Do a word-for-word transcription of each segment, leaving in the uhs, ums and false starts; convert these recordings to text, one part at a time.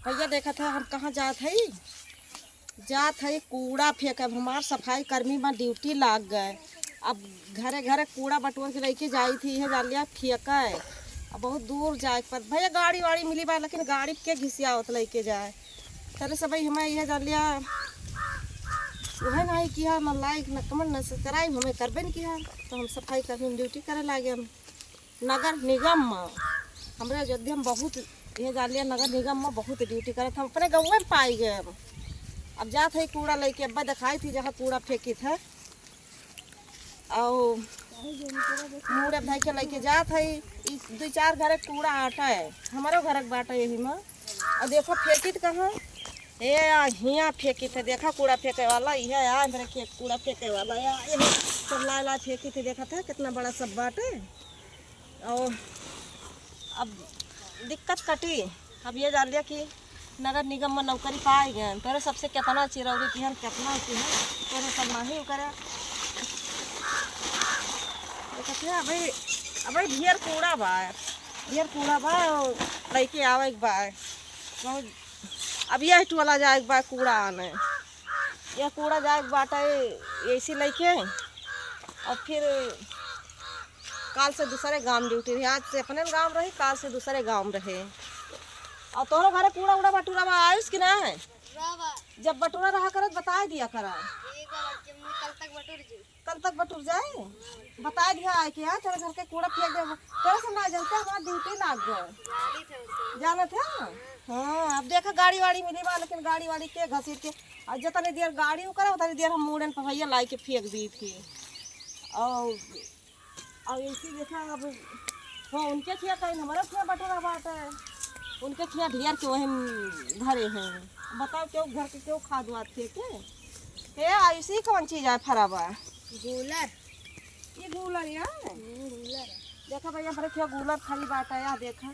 भैया देखत है हम कहाँ जात हई, जात हई कूड़ा फेंकब। हमार सफाई कर्मी मा ड्यूटी लाग गए। अब घरे घरे कूड़ा बटोर के लइके जाई थी, इहे जान लिया फेंके। अब बहुत दूर जाए पर भैया गाड़ी वाड़ी मिली बा, लेकिन गाड़ी के घिसियावत लइके जाए। तरे से भाई हमें इहे जान लिया, वह नहीं किया, न लाइक न कमेंट न सब्सक्राइब हमें करबे न किया, तो हम सफाई कर्मी ड्यूटी करे लागे हम। नगर निगम में, हमरे अयोध्या में बहुत, इहे जान लिया नगर निगम में बहुत ड्यूटी करत, हम अपने गाँव में पाई गए। अब, अब जात है कूड़ा लइके, अब्बा देखाई थी जहाँ कूड़ा फेंकित है, और मूड़े भाई के लइके जात है। ई दुइ चार घरे कूड़ा आटा है, हमारो घर के बाटा यही में। और देखो फेंकित कहाँ, ए आ हियाँ फेंकित है, देखा कूड़ा फेंके वाला इहे आ, मेरे खे-, कूड़ा फेंके वाला है, यही सब लाए लाए फेंकित है, देखत है कितना बड़ा सब बाटे। और अब दिक्कत कटी, अब ये जान लिया कि नगर निगम में नौकरी पाए गए, तोरे सबसे कितना चिरौरी किहन, कितना किहन, तोरे सब नहीं करे। देखत है, अबे, अबे ढेर कूड़ा बा, ढेर कूड़ा बा, और लइके आवे के बा। बहुत, अब यह टोला जाए के बा कूड़ा आने, यह कूड़ा जाए के बाटे एसी लइके, और फिर काल से दूसरे गांव ड्यूटी रही, आज से अपने गांव रही, काल से दूसरे गांव रहे। और तोहरो घरे कूड़ा उड़ा बटुरा बा, आयुष कि ना है? बटुरा बा। जब बटुरा रहा करत बताए दिया करा। ठीक बा, जब मैं कल तक बटुर जी। कल तक बटुर जाए? बता दिया आए के, हाँ, तेरे घर के कूड़ा फेंक दे। तेरे से ना जलते हमार ड्यूटी लाग गए। जानी थे उसे। जानत है? हाँ, अब देखा गाड़ी वाड़ी मिली बा, लेकिन गाड़ी वाड़ी के घसीट के, और जितनी देर गाड़ी उकरे, उतनी देर हम मूड़न पर भैया लाई के फेंक दी थी। और, और इसी देखा अब, हाँ, उनके खिया कहीं हमारा खिया बटोरा बाटे, उनके खिया ढेर के वही धरे हैं। बताओ, क्यों घर के क्यों खाद वाद के, के? ए, आ, इसी कौन चीज है फरा बा? गूलर। ये गूलर या? हम्म, गूलर। देखा भैया, हमरे खिया गूलर खाई बाटा या, देखा।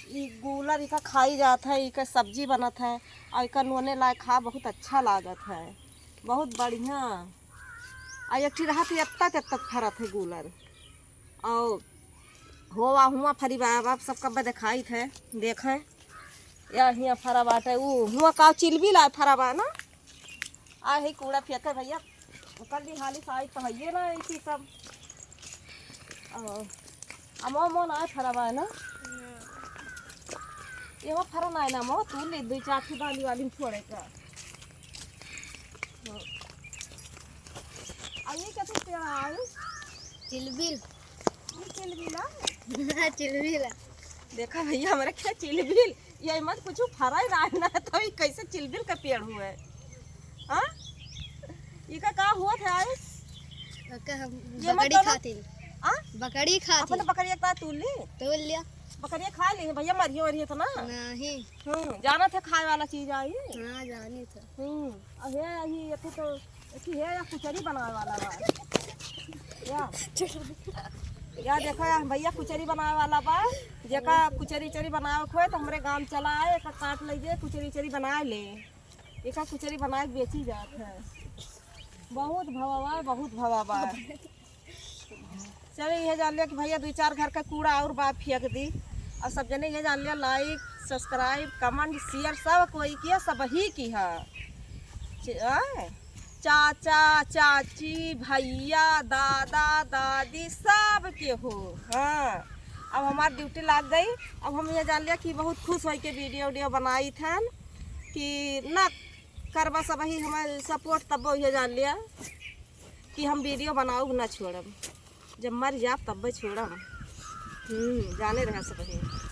ई गूलर इका खाई जात है, इका सब्जी बनत है, और इका नोने लाए खा बहुत अच्छा लागत है, बहुत बढ़िया। आ एक ठी रहत है, एत्ता तेत्ता फरत है गूलर। और होवा हुआ फरी बा, आप सब कब्बे देखाइत है, देखें। या हियाँ फरा बाटे, ऊ हुआँ का चिलबिल आए फरा बा ना? आ ही कूड़ा फेंके भैया, ओकर भी हाली साइड तो हइये ना, इसी सब। और अमो, अमो ना फरा बा ना? ये वो फरा ना है ना, अमो, तू ले दो चार ठो डाली वाली में छोड़े का। हाँ। आ ये कैसे पेड़ आए? चिलबिल। ये चिलबिल है? चिलबिल। देखा भैया, हमारे क्या चिलबिल, ये मत कुछ फरा ही रहा है ना, तो ये कैसे चिलबिल का पेड़ हुआ है? हाँ? इका का हुआ था आयुष? ओके, हम ये मत बकरी करो। खातिर। हाँ? बकरी खातिर। अपन बकरिया का तूल ली? तूल लिया। बकरिया खा ली भैया, मरियो वरियो तो ना? नहीं। हम्म, जाना था खाए वाला चीज आई। हाँ, जानी था। हम्म, अब हे, अही, अथी तो, अथी हे, या कुचरी बनावे वाला बा। या, या देखो, या भैया कुचरी बनावे वाला बा। जेका कुचरी, उचरी बनावे के होए, तो हमरे गांव चला आए, एका काट ले जे, कुचरी, उचरी बनाए ले। एका कुचरी बनाए के बेची जात है। बहुत भवा बा, बहुत भवा बा। चलो, इहे जान लिया कि भैया दुइ चार घर का कूड़ा और बा फेंक दी। और सब जने इहे जान लिया, like, subscribe, comment, share सब कोई किया, सब ही की है। च-, आय? चाचा, चाची, भैया, दादा, दादी सब के हो। हाँ, अब हमार ड्यूटी लाग गई। अब हम इहे जान लिया कि बहुत खुश होई के वीडियो, वीडियो बनाई थन कि ना करबा सब ही हमारे सपोर्ट, तब इहे जान लिया कि हम वीडियो बनाउब ना छोड़ब, जब मर जाब तब्बे छोड़ब। हम्म, जाने रहे सब ही।